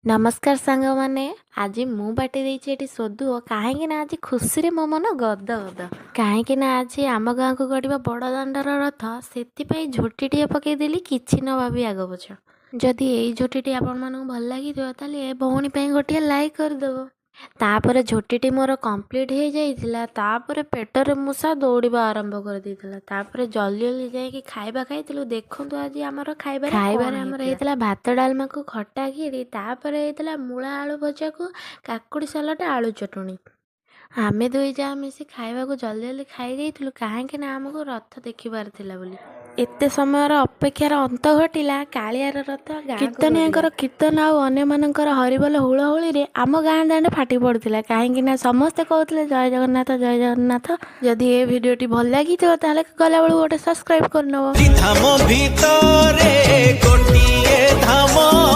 ନମସ୍କାର ସାଙ୍ଗମାନେ, ଆଜି ମୁଁ ବାଟି ଦେଇଛି ଏଠି ସୋଦୁଅ। କାହିଁକି ନା ଆଜି ଖୁସିରେ ମୋ ମନ ଗଦ ଗଦ। କାହିଁକି ନା ଆଜି ଆମ ଗାଁକୁ ଗଡ଼ିବ ବଡ଼ ଦାଣ୍ଡର ରଥ। ସେଥିପାଇଁ ଝୋଟିଟିଏ ପକେଇଦେଲି କିଛି ନ ଭାବି ଆଗ ପଛ। ଯଦି ଏଇ ଝୋଟିଟି ଆପଣମାନଙ୍କୁ ଭଲ ଲାଗିଥିବ, ତାହେଲେ ଏ ଭଉଣୀ ପାଇଁ ଗୋଟିଏ ଲାଇକ୍ କରିଦେବ। ତାପରେ ଝୋଟିଟି ମୋର କମ୍ପ୍ଲିଟ୍ ହେଇଯାଇଥିଲା। ତାପରେ ପେଟରେ ମୂଷା ଦୌଡ଼ିବା ଆରମ୍ଭ କରିଦେଇଥିଲା। ତାପରେ ଜଲ୍ଦି ଜଲ୍ଦି ଯାଇକି ଖାଇବା ଖାଇଥିଲୁ। ଦେଖନ୍ତୁ, ଆଜି ଆମର ଖାଇବାରେ କଣ ଆମର ହେଇଥିଲା? ହେଇଥିଲା ଭାତ, ଡାଲମାକୁ ଖଟା କ୍ଷୀରି। ତାପରେ ହେଇଥିଲା ମୂଳା ଆଳୁ ଭଜାକୁ କାକୁଡ଼ି ସାଲଡ଼, ଆଳୁ ଚଟଣି। ଆମେ ଦୁଇ ଯାଆ ମିଶି ଖାଇବାକୁ ଜଲ୍ଦି ଜଲ୍ଦି ଖାଇ ଦେଇଥିଲୁ, କାହିଁକି ନା ଆମକୁ ରଥ ଦେଖିବାର ଥିଲା ବୋଲି। ଏତେ ସମୟର ଅପେକ୍ଷାର ଅନ୍ତ ଘଟିଲା। କାଳିଆର ରଥ କୀର୍ତ୍ତନିଆଙ୍କର କୀର୍ତ୍ତନ ଆଉ ଅନ୍ୟମାନଙ୍କର ହରିବୋଲ ହୁଳହୁଳିରେ ଆମ ଗାଁ ଦାଣ୍ଡ ଫାଟି ପଡ଼ୁଥିଲା, କାହିଁକି ନା ସମସ୍ତେ କହୁଥିଲେ ଜୟ ଜଗନ୍ନାଥ, ଜୟ ଜଗନ୍ନାଥ। ଯଦି ଏ ଭିଡ଼ିଓଟି ଭଲ ଲାଗିଥିବ, ତାହେଲେ ଗଲାବେଳକୁ ଗୋଟେ ସବସ୍କ୍ରାଇବ୍ କରିନେବ। ଧାମ ଭିତରେ ଗୋଟିଏ ଧାମ।